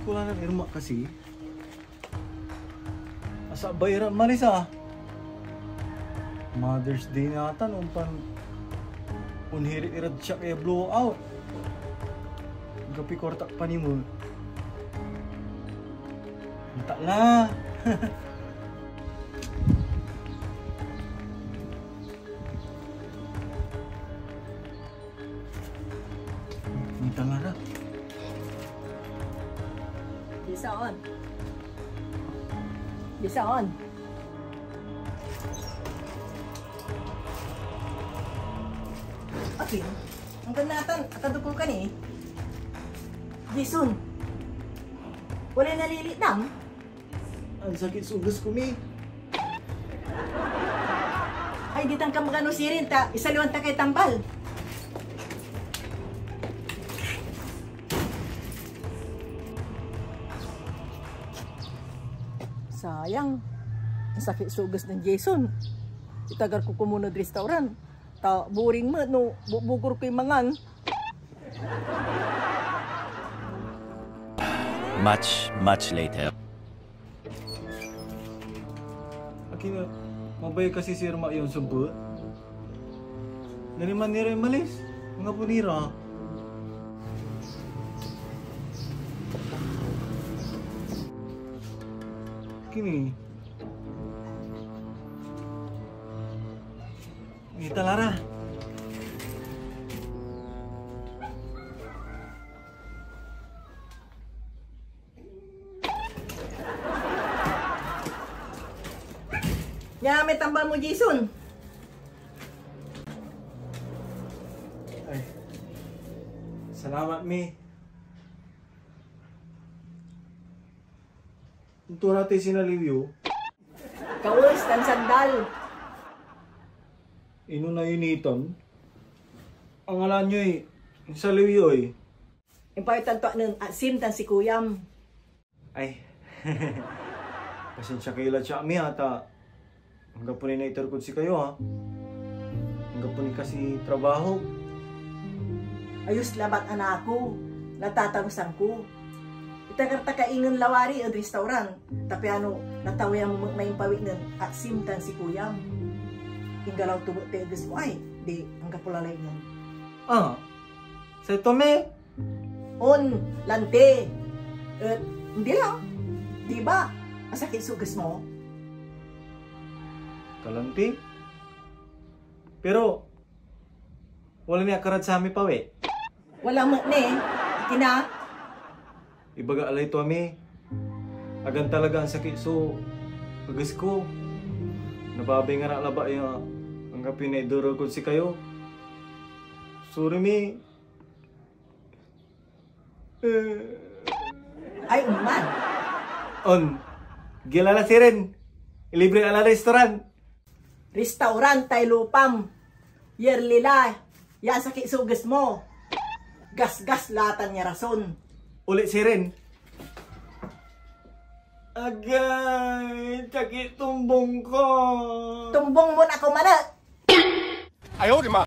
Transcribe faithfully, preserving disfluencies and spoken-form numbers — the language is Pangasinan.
Wala na irma kasi. Asa bay ra malis a? Mother's Day natan, ompan onhiri irad siak ya blowout. Anggapoy kuartak panimon. Antak la. May tanga na. Jason. Jason. Akin, anggan natan, akadukul ka ni. Jason. Walay nalilitnam? Ansakit so eges ko, Mi. Ay, ditan ka magano sirin, ta isaliwan ta kay tambal. Sayang. Ansakit so eges nen Jason. Itagar ko komun ed restaurant. Ta boring met no bukbukor koy mangan. Much, much later. Akin a, mabay kasi si Irma yon sumpet. Naliman ni ra inmalis. Anggapo ni ra. Akin eh. Ita la ra. Nia may tambal mo, Jason. Ay. Salamat, Mi. Anto ra tay sinaliw yo? Kawes tan sandal. Ino na initan? Angalan yoy insaliw yo, eh. Impawitan to nen Asim tan si Kuyam. Ay. Pasensia kayo la, Chami, ha, ta anggapo ni naiter kod sikayo, ha. Anggapo ni kasi trabaho. Ayos labat, anako. Natatalusan ko. Itagar ta ka ingen lawari ed restaurant, ta piano natawayan mo met may impawit nen Asim tan si Kuyam. Inggalaw to met pay eges mo ay, di anggapo la lay ingen. Ah, say to, Mi? On, lanti. Et, andi la. Di ba, ansakit so eges mo? Kalanti? Pero, wala ni akarad samay pawit? Wala met ni. Akin a? Ibaga lay tua, Mi. Agan talaga ansakit so eges ko. Nababingan ak labat ya anggapoy naidurog kod sikayo. Sorry, Mi. Ay, onman. On. Gilala sirin. Ilibre ala restaurant. Restaurant tay lupam. Yerli la ya ansakit so eges mo. Gasgas la tan ya rason. Ulit sirin. Agay, sakit tumbong ko. Tumbong mo na kumanet. Ayaw, di ma.